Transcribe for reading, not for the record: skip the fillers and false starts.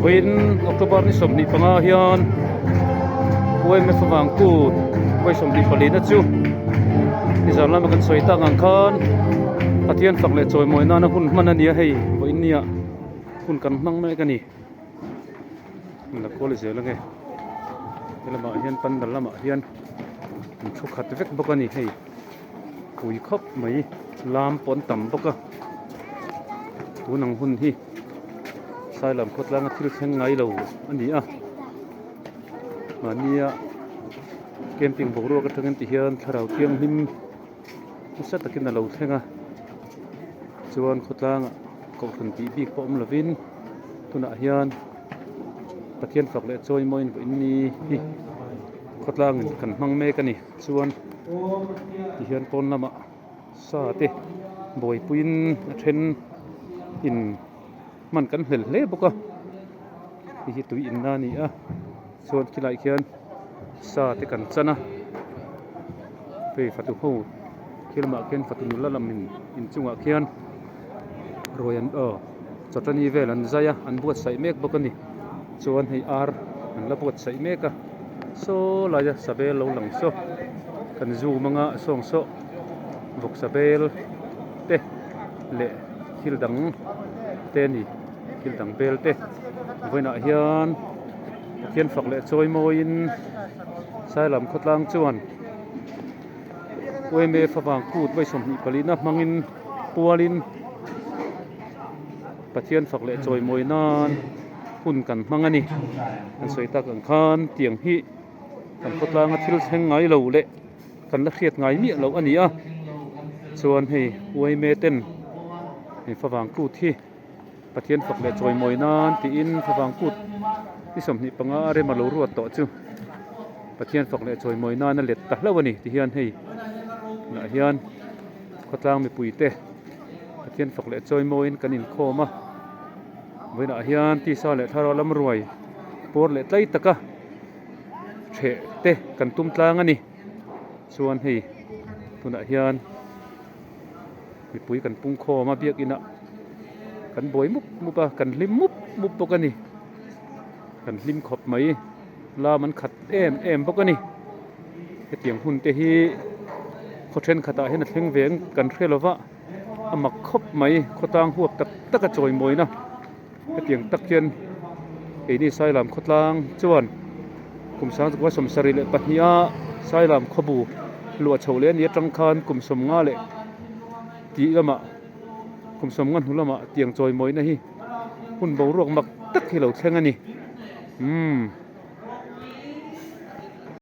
Vawiin October ni 25 hian YMF avang kut vawi 24 na chu nizan lama kan sawi tak ang khan Pathian fak leh chawimawi nana hun hman a ni a hei vawiin nia hun kan hmang mek a ni. La kual zel ange helamah hian pandal lamah hian an thu khat vek bawk a ni hei pui khawp mai lam pawh an tam bawk a tun ang hun hi sailam khawtlanga thil thleng ngai lo a ni a mahnia camping boruak atangin ti hian thlarau thianghlim nasa takin a lo thleng a chuan khawtlangah kohhran tih bik pawh awm lovin tunah hian Pathian fak leh chawi mawiin vawiin ni hi khawtlangin kan hmang mek a ni chuan tihian pawn lamah sa te buaipuiin a then in hman kan hlel hle bawk a hei hi tui inna a ni a chuan khilaiah khian sa te kan chan a hei fatu ho khi lamah khian fatu nula lam in inchungah khian ruai an aw chawtani vel an zai a an buatsaih mek bawk a ni chuan hei ar an la buatsaih mek a saw laia sabel lo lang saw kan zoom anga sawng saw vawksa bel te leh thil dang. te a ni thil dang bel te vawiinah hian Pathian fak leh chawi mawiin Sailam khawtlang chuan UMA favang kut vawi 24 na hmangin pualin Pathian fak leh chawi mawi nan hun kan hmang a ni an sawi tak ang khan tiang hi kan khawtlanga thil thleng ngai lo leh kan la hriat ngai miah loh a ni a chuan hei uaime ten hei favang kut hi Pathian fak leh chawimawi nan tiin favang kut ni 25 a rem a lo ruat tawh chu Pathian fak leh chawimawi nan a let ta hlauh a ni ti hian hei tunah hian khawtlang mipui te Pathian fak leh chawimawiin kan inkhawm a vawiinah hian tisa leh thlarau lam ruai pawr leh tlai taka Ṭheh te kan tum tlang a ni. Chuan hei tunah hian mipui kan pung khawm a biakinah kan buai mup mup a kan hlim mup mup bawk a ni. Kan hlim khawp mai lam an khat em em bawk a ni. Hetiang hun te hi khaw thenkhatah hian a thleng ve ang kan hre lova a mak khawp mai khawtlang huap tak tak a chawimawina. Hetiang tak hian keini Sailam khawtlang chuan kum 1972 a Sailam khawbu luah chhoh leh a ni atang khan kum 50 leh tih lamah kum 50 hnu lamah tiang chawimawina hi hun boruak mak tak hi lo thleng a ni. Umm.